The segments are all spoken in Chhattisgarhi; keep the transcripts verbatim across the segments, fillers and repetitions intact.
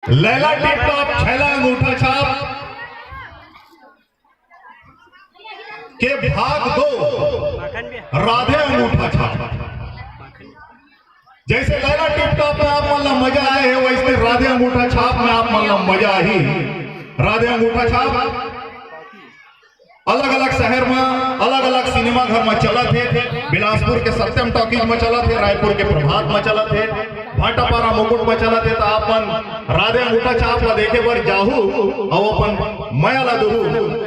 लैला टिप टॉप छैला अंगूठा छाप के भाग दो, राधे अंगूठा छाप। जैसे लैला टिप टॉप में आप मन ला मजा आए हे, वैसे राधे अंगूठा छाप में आप मन ला मजा आही। राधे अंगूठा छाप अलग-अलग शहर में, अलग-अलग सिनेमा घर में चलत हे। बिलासपुर के सत्यम टॉकीज में चलत हे, रायपुर के प्रभात में चलत हे, भाटापारा मुकुट में चलत हे। त आप मन राधे अंगूठा छाप ला देखे बर जाहू, अउ अपन मया ला दुहू,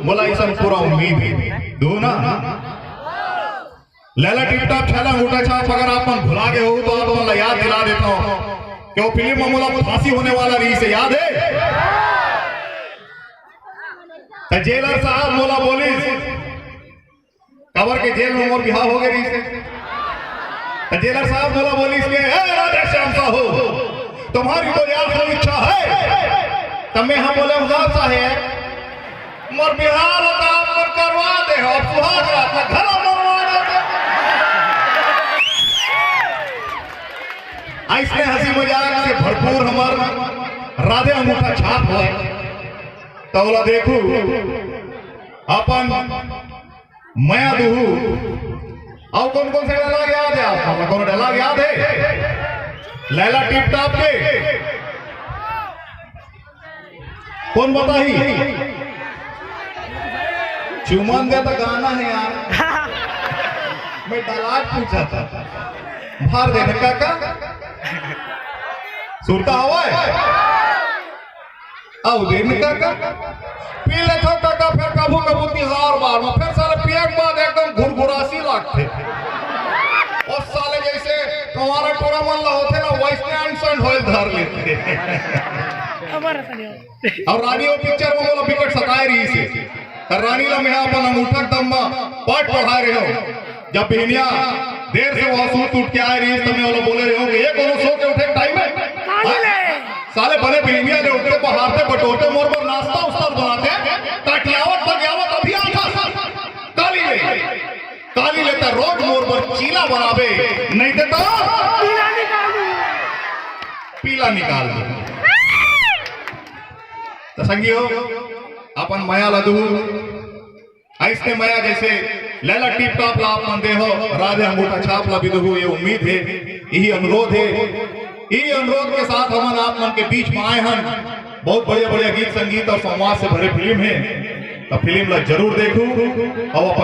मोला अइसन पूरा उम्मीद हे। दुहू ना? लैला टिप टॉप छैला अंगूठा छाप अगर आप मन भुला गे हो, तो आप मन ला याद दिला देता हूँ कि वो फिल्म में मोला फांसी होने वाला रहिस हे, याद हे? त जेलर साहब मोला बोलिस, काबर के जेल में मोर बिहाव हो गे रहिस हे। त जेलर साहब मोला बोलिस के, "ए राधे श्याम साहू, तुम्हारी तो यह इच्छा है।" त मैं हा बोलेंव, "हाँ साहेब, मोर बिहाव ला त आप मन करवा दे हो, अब सुहाग रात ला घला मरवा देते।" अइसने हंसी मजाक से भरपूर हमर राधे अंगूठा छाप होय, त ओला देखू, अपन मया दुहू। अउ कौन कौन से dialogue याद हे आप मन ला? कोनो dialogue याद हे लैला टिप टॉप के? कौन बताही? चुमन दे त गाना हे यार। मैं dialogue पूछा था। भर दे ना काका। सुरता हवय? अउ दे ना काका। पी लेथव काका, फेर कभू कभू तिहार बार म, फेर साले पिए के बाद एकदम घुरघुरासी लागथे। ओ साले जइसे कंवारा टोरा मन ला होथे ना, वइसने अनसन होय धर लेथे। अउ रानी ओ पिक्चर म मोला बिकट सताय रहिस हे। त रानी ला मैं अपन अंगूठा के दम म पाठ पढ़ाय रहेंव। जब बिहनिया देर से वो सूत उठ के आय रहिस, त मैं ओला बोले रहेंव कि ये कोनो सो के उठे के टाइम हे? हाँ? साले बने बिहनिया ले उठते, बहारते, बटोरते, मोर बर नाश्ता उस्ता बनाते, काटियावत, पकियावत अभी आथस। काली ले, काली ले त रोज मोर बर चीला बनाबे, नहीं ते त पीला निकाल दे। त संगी हो, अपन मया ला दुहू, अइसने मया जइसे लैला टिप टॉप ला आप मन दे हो, राधे अंगूठा छाप ला भी दुहू, ये उम्मीद हे, यही अनुरोध हे। यही अनुरोध के साथ हमन आप मन के बीच में आए हन। बहुत बढ़िया बढ़िया गीत संगीत अउ संवाद से भरे फिल्म हे, त फिल्म ला जरूर देखू अउ अपन